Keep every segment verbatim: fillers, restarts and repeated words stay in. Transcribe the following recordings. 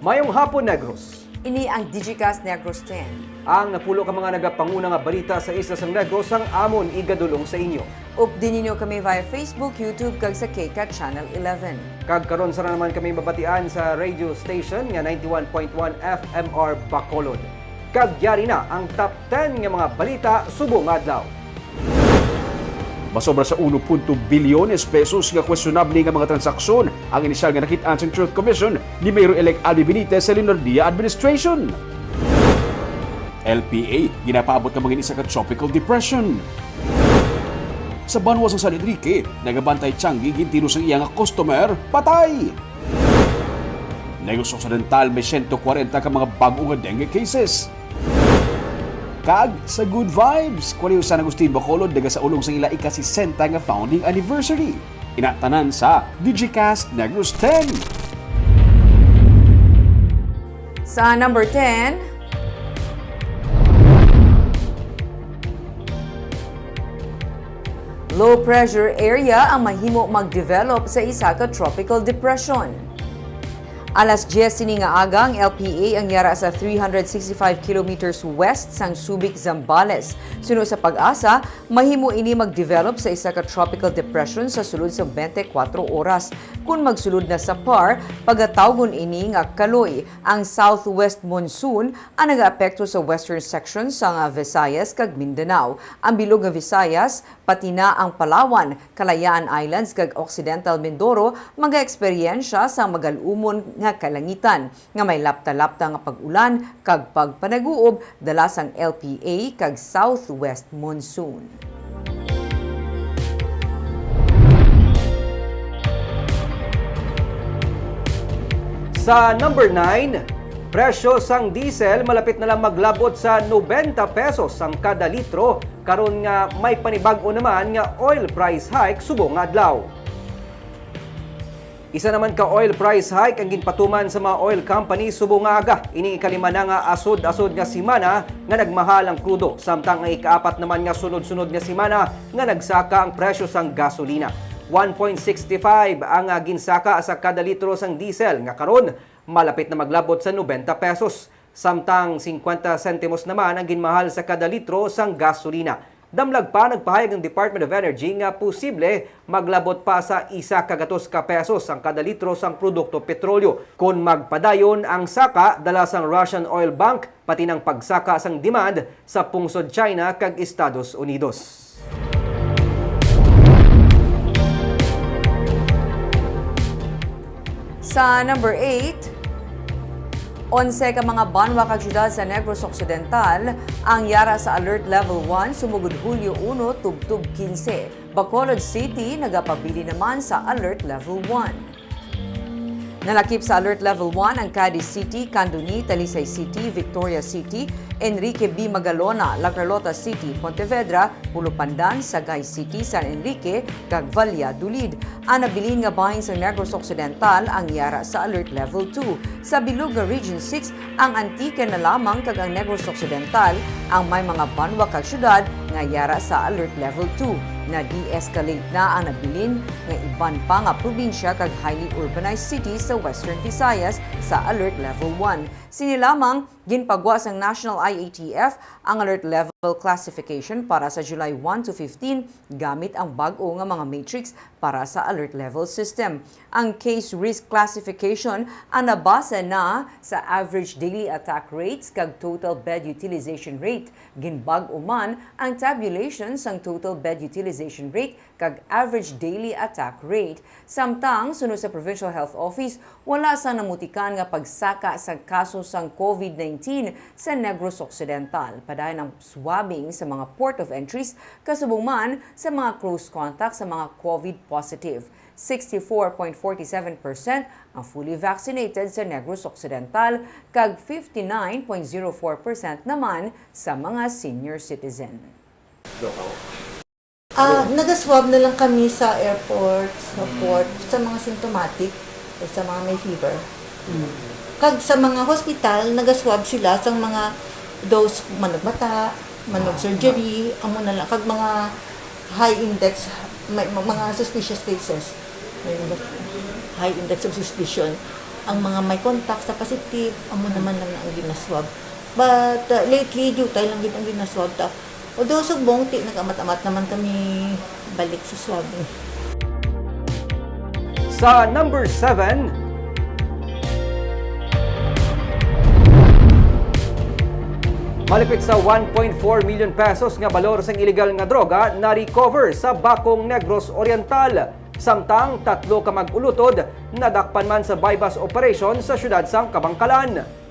Mayong hapon, Negros. Ini ang Digicast Negros ten. Ang napulo ka mga nagapanguna nga balita sa isla sang Negros ang amon igadul-ong sa inyo. Updi ninyo kami via Facebook, YouTube, kag sa KCAT Channel eleven. Kag karon, sara naman kami mabatian sa radio station nga ninety-one point one F M R Bacolod. Kag yari na ang top ten nga mga balita subong nga adlaw. Masobra sa uno punto bilyones pesos nga questionable nga mga transaksyon ang inisyal nga nakit-an sang Truth Commission ni Mayor-elect Abby Benitez sa Leonardia administration. L P A ginapaabot nga mangin isa ka tropical depression. Sa banwa sa San Enrique, nagabantay tiyanggi, gintiro sang iya nga customer, patay. Negros Occidental may siyento kwarenta ka mga bag-o nga dengue cases. Kag sa Good Vibes, Kolehiyo San Agustin Bacolod nagasaulog sa ila ika-sesenta nga founding anniversary. Ina tanan sa Digicast Negros ten. Sa number ten, low pressure area ang mahimo mag-develop sa isa ka tropical depression. Alas diyes sini nga aga, ang L P A ang yara sa three hundred sixty-five kilometers west sang Subic, Zambales. Suno sa PAGASA, mahimo ini mag-develop sa isa ka tropical depression sa sulod sang twenty-four oras. Kon magsulod na sa par, pagatawgon ini nga kaloy. Ang southwest monsoon ang nagaapekto sa western section sang Visayas kag Mindanao. Ang bilog nga Visayas, pati na ang Palawan, Kalayaan Islands, kag Occidental Mindoro magaeksperyensya sang magal-umon nga kalangitan nga may lapta-lapta nga pag-ulan kag pagpanaguob dala sang L P A kag southwest monsoon. Sa number nine, presyo sang diesel malapit na lang maglabot sa nobenta pesos ang kada litro, karon nga may panibag-o naman nga oil price hike subong nga adlaw. Isa naman ka oil price hike ang ginpatuman sa mga oil company subong nga aga. Ini ikalima na nga asod-asod nga semana nga nagmahal ang krudo, samtang ang ikaapat naman nga sunod-sunod nga semana nga nagsaka ang presyo sang gasolina. One point six five ang, ah, ginsaka sa kada litro sang diesel, nga karon malapit na maglabot sa nobenta pesos. Samtang singkwenta sentimos naman ang ginmahal sa kada litro sang gasolina. Damlag pa, nagpahayag ang Department of Energy nga posible maglabot pa sa isa ka gatos ka pesos ang kada litro sang produkto petrolyo kon magpadayon ang saka dala sang Russian Oil Bank, pati nang pagsaka sang demand sa pungsod China kag Estados Unidos. Sa number eight, onse ka mga banwa kag syudad sa Negros Occidental ang yara sa Alert Level one sumugod Hulyo uno tubtob quince. Bacolod City nagapabilin naman sa Alert Level one. Nalakip sa Alert Level one ang Cadiz City, Candoni, Talisay City, Victoria City, Enrique B. Magalona, La Carlota City, Pontevedra, Pulupandan, Sagay City, San Enrique, kag Valladolid. Ang nabilin nga bahin sa Negros Occidental ang yara sa Alert Level two. Sa bilog nga Region six, ang Antique na lamang kag ang Negros Occidental ang may mga banwa kag syudad nga yara sa Alert Level two. Na-de-escalate na ang nabilin nga iban pa nga probinsya kag highly urbanized cities sa Western Visayas sa Alert Level one. Sini lamang, ginpagwa sang National I A T F ang Alert Level Classification para sa July one to fifteen gamit ang bag-o nga mga matrix para sa Alert Level System. Ang case risk classification ang nabase na sa average daily attack rates kag total bed utilization rate. Ginbag-o man ang tabulation sang total bed utilization rate kag average daily attack rate. Samtang, suno sa Provincial Health Office, wala sang namutikan nga pagsaka sang kaso sang COVID nineteen sa Negros Occidental. Padayon ang swabbing sa mga port of entries, kasubong man sa mga close contact sa mga COVID positive. Sixty-four point forty-seven percent ang fully vaccinated sa Negros Occidental, kag fifty-nine point zero four percent naman sa mga senior citizen. Ah, naga-swab na lang kami sa airport, sa port, sa mga symptomatic, o sa mga may fever. Kag sa mga hospital, naga-swab sila sa mga those manugmata, manug-surgery, amo na lang. Kag mga high index, may, mga suspicious cases. May mga high index of suspicion. Ang mga may contact sa positive, amo naman lang ang ginaswab. But, uh, lately, diutay lang gid ang ginaswab ta. Although subong, ti nag-amat-amat naman kami balik sa swabbing. Sa number seven, malipit sa one point four million pesos nga balor sang iligal nga droga na-recover sa Bacong, Negros Oriental. Samtang tatlo ka mag-ulutod nadakpan man sa buy-bust operation sa siyudad sang Kabankalan.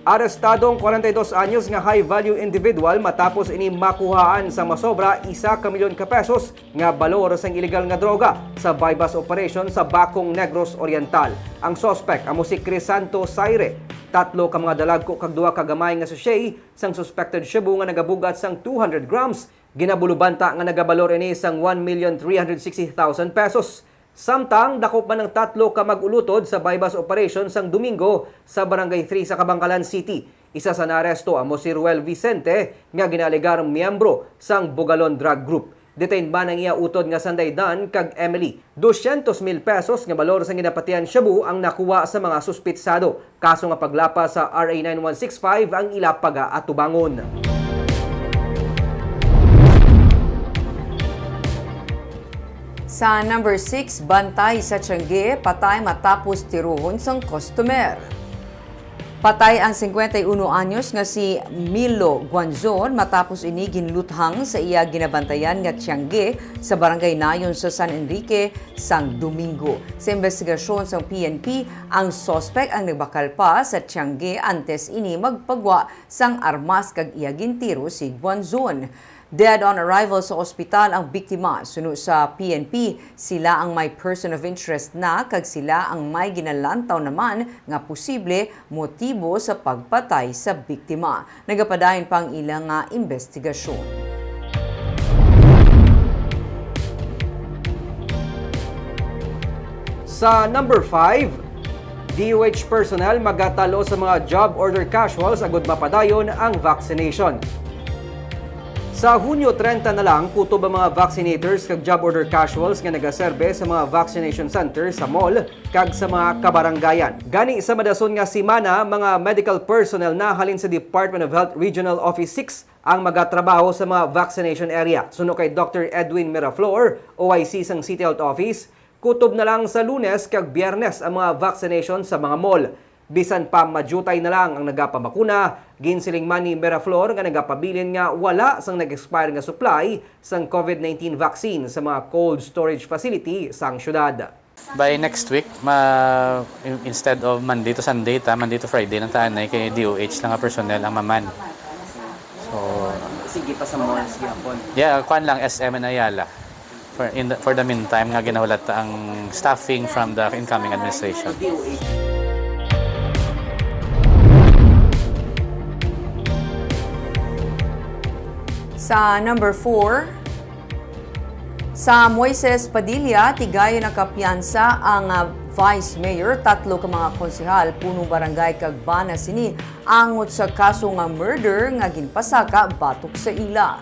Arestado ang kwarenta y dos anyos nga high-value individual matapos ini makuhaan sa masobra isa ka milyon ka pesos nga balor sang iligal nga droga sa buy-bust operation sa Bacong, Negros Oriental. Ang suspek amo si Crisanto Saire, tatlo ka mga dalagko kag duha ka gamay nga sachet sang suspected shabu nga nagabug-at sang two hundred grams. Ginabulobanta nga nagabalor ini sang one million three hundred sixty thousand pesos. Samtang dakop man ang tatlo ka mag-ulutod sa buy-bust operation sang Domingo sa Barangay three sa Kabankalan City. Isa sa naaresto amo si Ruel Vicente nga ginaalegar miyembro sang Bugalon Drug Group. Detained man ang iya utod nga sanday Dan kag Emily. Dosyentos mil pesos nga balor sang ginapatihan shabu ang nakuha sa mga suspitsado. Kaso nga paglapas sa R A nine one six five ang ila pagaatubangon. Sa number six, bantay sa tiyangge, patay matapos tiruhon sang customer. Patay ang singkwenta y uno anyos nga si Milo Guanzon matapos ini ginluthang sa iya ginabantayan nga tiyangge sa Barangay Nayon sa San Enrique sang Domingo. Sa imbestigasyon sang P N P, ang suspek ang nagbakal pa sa tiyangge antes ini magpagwa sang armas kag iya gintiro si Guanzon. Dead on arrival sa ospital ang biktima. Suno sa P N P, sila ang may person of interest na kag sila ang may ginalantaw naman nga posible motibo sa pagpatay sa biktima. Nagapadayon pa ang ila nga imbestigasyon. Sa number five, D O H personnel magatalo sa mga job order casuals agud mapadayon ang vaccination. Sa Hunyo treinta na lang, kutob ang mga vaccinators kag job order casuals nga nagaserbe sa mga vaccination center sa mall kag sa mga kabarangayan. Gani, sa madason nga semana, mga medical personnel na halin sa Department of Health Regional Office six ang magatrabaho sa mga vaccination area. Suno kay Doctor Edwin Miraflor, O I C sang City Health Office, kutob na lang sa Lunes kag Biyernes ang mga vaccination sa mga mall. Bisan pa madiutay na lang ang nagapabakuna, ginsiling man ni Miraflor nga nagapabilin nga wala sang nag-expire nga supply sang COVID nineteen vaccine sa mga cold storage facility sang syudad. By next week, ma, in- instead of Monday to Sunday, ta, Monday to Friday lang ta anay kay D O H lang nga personnel ang maman. So, Sige pa sa malls gyapon. Yeah, kwan lang, S M and Ayala. For, in the, for the meantime, nga ginahulat ang staffing from the incoming administration. D O H. Sa number four, sa Moises Padilla, tigayon nakapiyansa ang ah, Vice Mayor, tatlo ka mga konsehal, punong barangay kag bana sini angot sa kaso nga murder nga ginpasaka batok sa ila.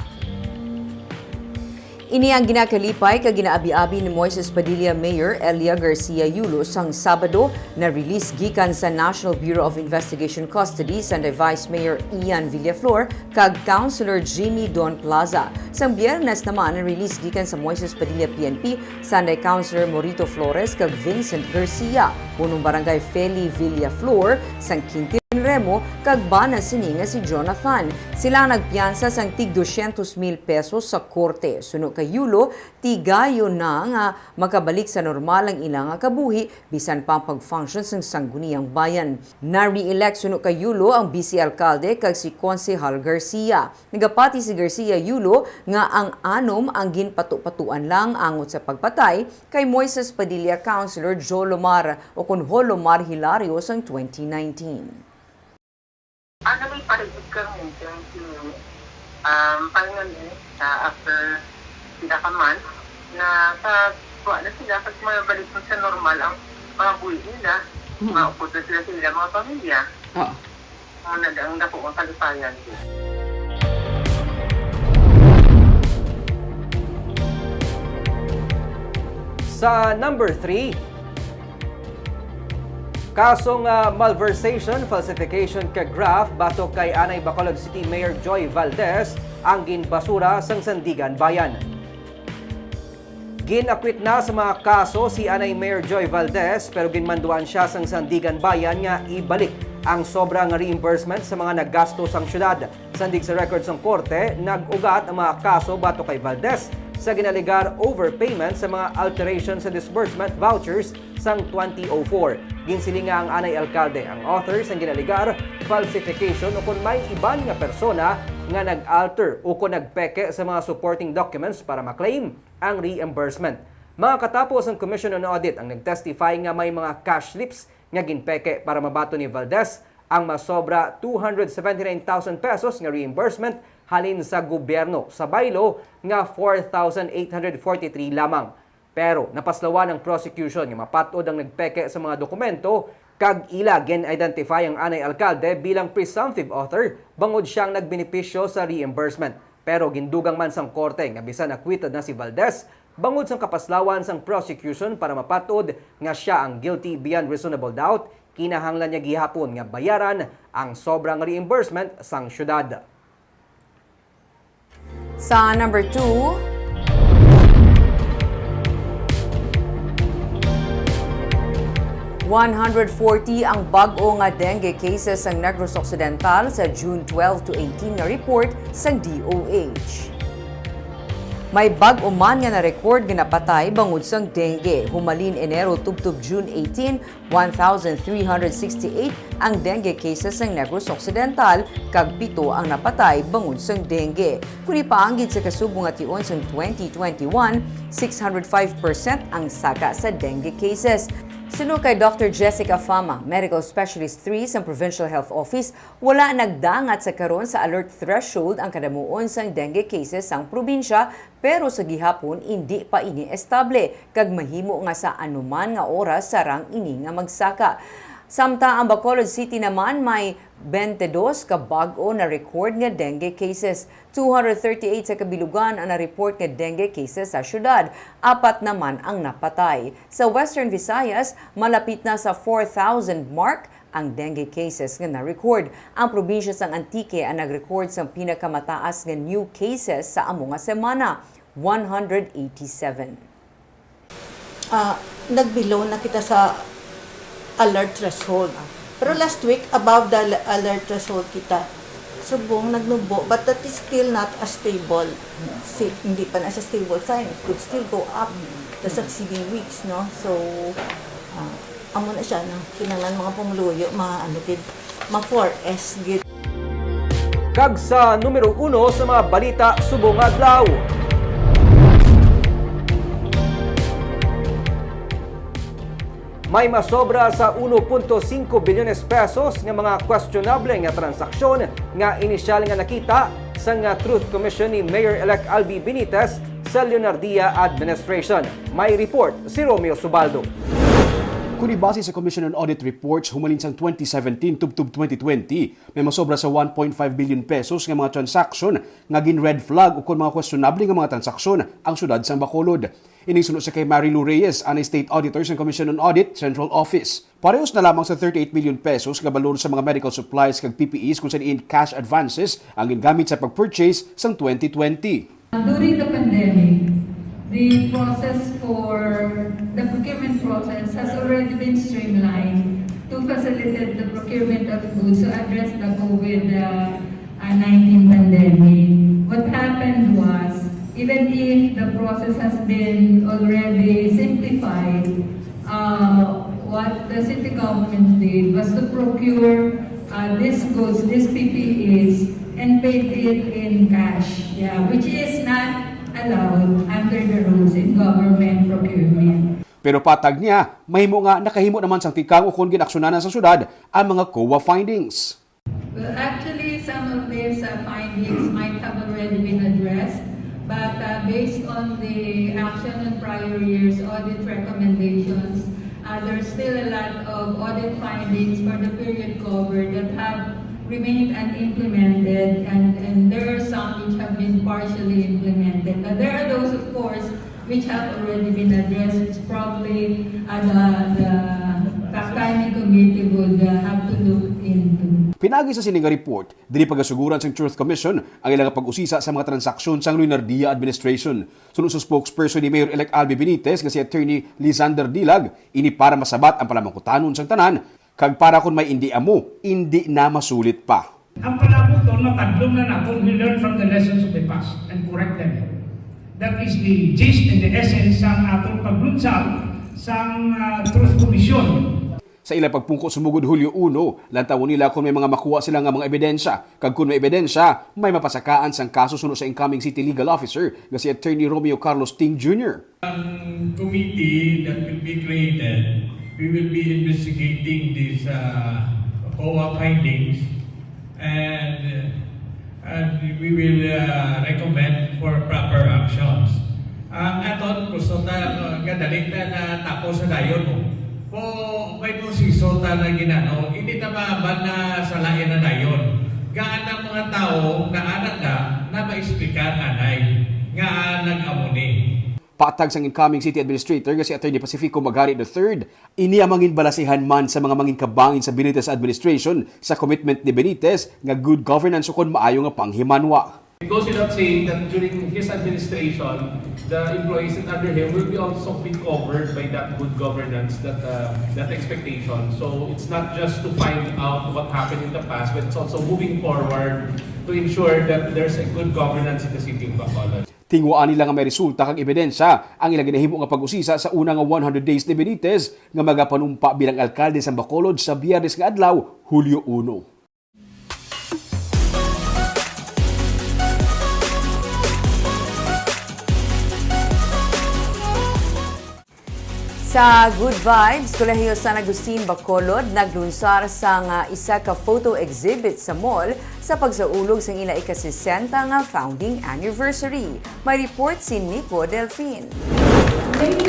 Ini ang ginakalipay kag ginaabi-abi ni Moises Padilla Mayor Elia Garcia Yulo sang Sabado, na-release gikan sa National Bureau of Investigation custody sanday Vice Mayor Ian Villaflor kag Councilor Jimmy Don Plaza. Sang Biyernes naman, na-release gikan sa Moises Padilla P N P sanday Councilor Morito Flores kag Vincent Garcia, punong barangay Feli Villaflor sang Quintin Remo kag bana sini nga si Jonathan. Sila nagpiyansa sang tig dosyentos mil pesos sa korte. Suno kay Yulo, tigayon na nga makabalik sa normal ang ila nga kabuhi bisan pa ang pag-function sang Sangguniang Bayan. Na-re-elect suno kay Yulo ang vice alkalde kag si Konsehal Garcia. Nagapati si Garcia Yulo nga ang anom ang ginpato-patuan lang angot sa pagpatay kay Moises Padilla Councilor Jolomar o kon Jolomar Hilario sang twenty nineteen. Ano may parigod kang meeting si um, finally uh, after sila ka month na sa kuha na sila kasi mabalik na sa normal ang mga buhi nila. Mm-hmm. Maupod na sila sa ilang mga pamilya. Oo. Muna ang dako ang kalipayan. Sa number three, Kaso nga malversation, falsification kag graft batok kay anay Bacolod City Mayor Joy Valdez ang ginbasura sang Sandiganbayan. Gin-acquit na sa mga kaso si anay Mayor Joy Valdez, pero ginmanduan siya sang Sandiganbayan nga ibalik ang sobra nga reimbursement sa mga naggasto sang syudad. Sandig sa record sang korte, nag-ugat ang mga kaso batok kay Valdez sa ginalegar overpayment sa mga alteration sa disbursement vouchers sang twenty oh four. Ginsiling nga ang anay alkalde ang author sang ginalegar falsification ukon may iban nga persona nga nag-alter ukon nagpeke sa mga supporting documents para ma-claim ang reimbursement. Mga katapo sang Commission on Audit ang nag-testify nga may mga cash slips nga ginpeke para mabaton ni Valdez ang masobra two hundred seventy-nine thousand pesos nga reimbursement halin sa gobyerno sa baylo nga four thousand eight hundred forty-three lamang. Pero napaslawan ang prosecution nga mapat-od ang nagpeke sa mga dokumento kag ila gin-identify ang anay alkalde bilang presumptive author bangod siya ang nagbenepisyo sa reimbursement. Pero gindugang man sang korte nga bisan acquitted na si Valdez, bangod sang kapaslawan sang prosecution para mapat-od nga siya ang guilty beyond reasonable doubt, kinahanglan niya gihapon nga bayaran ang sobrang reimbursement sang syudad. Sa number two, one hundred forty ang bag-o nga dengue cases sa Negros Occidental sa June twelve to eighteen nga report sang D O H. May bag-o man nga na-record nga napatay bangod sang dengue. Humalin Enero tubtob June eighteen, one thousand three hundred sixty-eight ang dengue cases sa Negros Occidental, kag pito ang napatay bangod sang dengue. Kon ipaanggid sa kasubong nga tion sang twenty twenty-one, six hundred five percent ang saka sa dengue cases. Suno kay Doctor Jessica Fama, Medical Specialist three sa Provincial Health Office, wala nagdangat sa karon sa alert threshold ang kadamuon sang dengue cases sang probinsya, pero sa gihapon indi pa ini estable kag mahimo nga sa anuman nga oras sarang ini nga magsaka. Samtang ang Bacolod City naman may twenty-dos ka bag-o na record nga dengue cases. Two hundred thirty-eight sa kabilugan ang na-report nga dengue cases sa syudad. Apat naman ang napatay. Sa Western Visayas, malapit na sa four thousand mark ang dengue cases nga na-record. Ang probinsya sang Antique ang nag-record sang pinakamataas nga new cases sa amo nga semana, one hundred eighty-seven. Ah, nag-below na kita sa alert threshold. Pero last week, above the al-, alert threshold kita. Subong nagnubo, but that is still not a stable. Si, hindi pa na siya stable sign. It could still go up the succeeding weeks, no? So, ah, amo na siya, no? Kinahanglan mga pumuluyo, mga ano gid, ma four S gid. Kag sa numero uno sa mga balita subong adlaw, may masobra sa uno punto singko bilyones pesos nga mga questionable nga transaksyon nga inisyal nga nakita sang Truth Commission ni Mayor-elect Albi Benitez sa Leonardia administration. May report si Romeo Subaldo. Kung ibase sa Commission on Audit reports humalin sang twenty seventeen tubtob twenty twenty, may masobra sa one point five billion pesos nga mga transaksyon nga gin-red flag ukon mga questionable nga mga transaksyon ang syudad sang Bacolod. Ining suno sa kay Marilu Reyes, anay State Auditor sang Commission on Audit Central Office. Parehos na lamang sa thirty-eight million pesos nga balor sa mga medical supplies kag P P Es kung sa diin cash advances ang gingamit sa pag-purchase sang twenty twenty. During the pandemic, the process for the procurement process has already been streamlined to facilitate the procurement of goods to address the COVID, uh, uh, nineteen pandemic. What happened was, even if the process has been already simplified, uh, what the city government did was to procure, uh, these goods, these P P Es, and paid it in cash, yeah, which is not allowed under the rules in government procurement. Pero patag niya, mahimo nga nakahimo naman sang tikang ukon gin-aksyonan na sa syudad ang mga COA findings. Well, actually, some of these, uh, findings might have already been addressed, but, uh, based on the action on prior years audit recommendations, uh, there's still a lot of audit findings for the period covered that have remained unimplemented, and, and there are some which have been partially implemented. But there are those, of course, which have already been addressed, which probably, uh, the, the fact Planning committee would uh, have to look into. Pinaagi sa sini nga report, dili pagasuguran sang Truth Commission ang ilang pag-usisa sa mga transaksyon sang Leonardia administration. Suno sa spokesperson ni Mayor-elect Albi Benitez nga si Attorney Lisander Dilag, ini para masabat ang palamangkutanon sang tanan, kag para kon may indi amo, indi na masulit pa. Ang palabuton, matadlong na naton, we learn from the lessons of the past and correct them. That is the gist and the essence sang aton paglunsad sang ah, Truth Commission. Sa ilang pagpungko sumugod Hulyo uno, lantawon nila kon may mga makuha sila nga mga ebidensya, kag kon may ebidensya, may mapasakaan sang kaso suno sa incoming city legal officer nga si Attorney Romeo Carlos Ting Junior. Ang committee that will be created, we will be investigating these uh, COA findings and, and we will uh, recommend for proper actions. Ang aton gusto ta uh, gadali ta na tapos sa dayon mo. Kung may proseso ta na ginano, hindi ta maban na salayan na dayon. Gaan ang mga tawo na anak na na maexplicar anay nga nag-amo ni. Patag sang incoming city administrator nga si Attorney Pacifico Magari the third, ini ang mangin balasihan man sa mga mangin kabahin sa Benitez administration sa commitment ni Benitez nga good governance ukon maayo nga panghimanwa. It goes without saying that during his administration, the employees that under him will be also be covered by that good governance, that uh, that expectation. So it's not just to find out what happened in the past, but it's also moving forward to ensure that there's a good governance in the city of Bacolod. Tinguhaan nila nga may resulta kag ebidensya ang ilang ginahimo nga pag-usisa sa una nga one hundred days ni Benitez nga magapanumpa bilang alkalde sa Bacolod sa Biyernes nga adlaw, Hulyo uno. Sa Good Vibes, Kolehiyo San Agustin Bacolod naglunsar sang isa ka photo exhibit sa mall sa pagsaulog sang ila ika-sesenta nga founding anniversary. May report si Nico Delfin.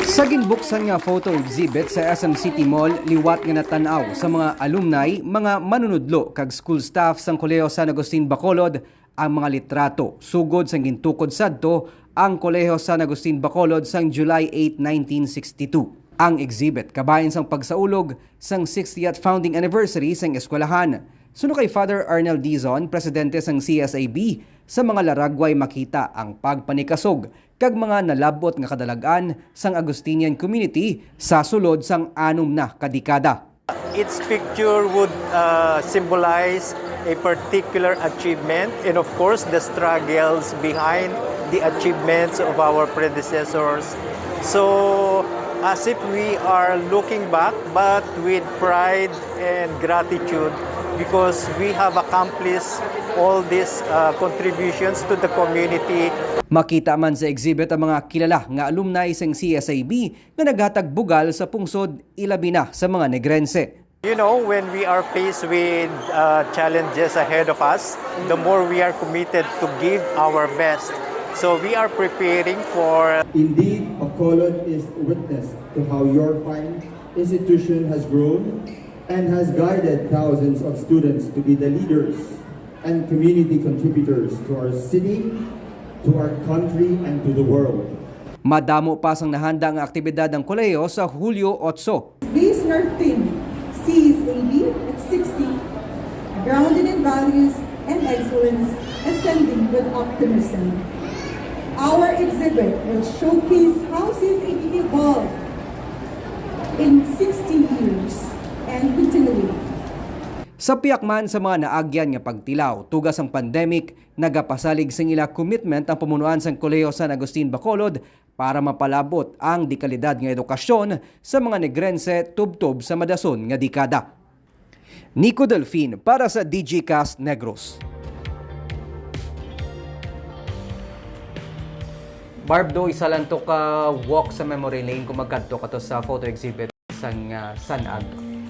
Sa ginbuksan nga photo exhibit sa S M City Mall, liwat nga natan-aw sa mga alumni, mga manunudlo kag school staff sang Kolehiyo San Agustin Bacolod ang mga litrato sugod sang gintukod sadto ang Kolehiyo San Agustin Bacolod sang July eight, nineteen sixty-two. Ang exhibit kabahin sang pagsaulog sang sixtieth founding anniversary sang eskwelahan. Suno kay Father Arnel Dizon, presidente sang C S A B, sa mga laragway makita ang pagpanikasog kag mga nalab-ot nga kadalag-an sang Agustinian community sa sulod sang anom na ka dekada. Each picture would uh, symbolize a particular achievement and, of course, the struggles behind the achievements of our predecessors. So, as if we are looking back, but with pride and gratitude because we have accomplished all these uh, contributions to the community. Makita man sa exhibit ang mga kilala nga alumni sang C S A B nga naghatag bugal sa pungsod, ilabi na sa mga Negrense. You know, when we are faced with uh, challenges ahead of us, the more we are committed to give our best. So we are preparing for Indeed, Bacolod is witness to how your fine institution has grown and has guided thousands of students to be the leaders and community contributors to our city, to our country, and to the world. Madamo pa sang nahanda nga aktibidad ang kolehiyo sa Hulyo otso. Based on our theme, C S A B at sixty, grounded in values and excellence, ascending with optimism. Our exhibit will showcase how C S A B evolved in sixty years and continuing. Sa pihak man sa mga naagyan nga pagtilaw, tuga sang pandemic, nagapasalig sing ila commitment ang pamunuan sang Kolehiyo San Agustin Bacolod para mapalabot ang dekalidad nga edukasyon sa mga Negrense tubtob sa madason nga dekada. Nico Delfin para sa Digicast Negros. Barb, do isa lang to ka walk sa memory lane kung magkadto ka to sa photo exhibit sang ah, San Ag.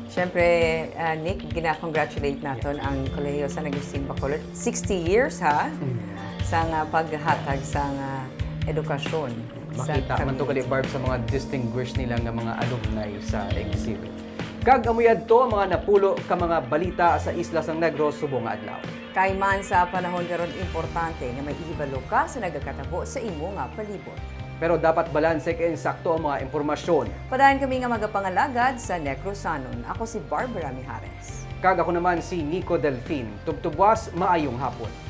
Siyempre, ah, Nick, gina-congratulate naton ang Kolehiyo San Agustin Bacolod. Sixty years, ha? Mm. Sang ah, paghatag sang ah, edukasyon sa Makita man to community. Gali, Barb, sa mga distinguished nila nga mga alumni sa exhibit. Kag amo yadto ang mga napulo ka mga balita sa Isla sang Negros subong nga adlaw. Kay man sa panahon karon, importante nga may ihibalo ka sa nagakatabo sa imo nga palibot. Pero dapat balanse kay insakto ang mga impormasyon. Padayon kami nga magapangalagad sa Necrosanon. Ako si Barbara Mijares. Kag ako naman si Nico Delfin. Tubtubwas, maayong hapon.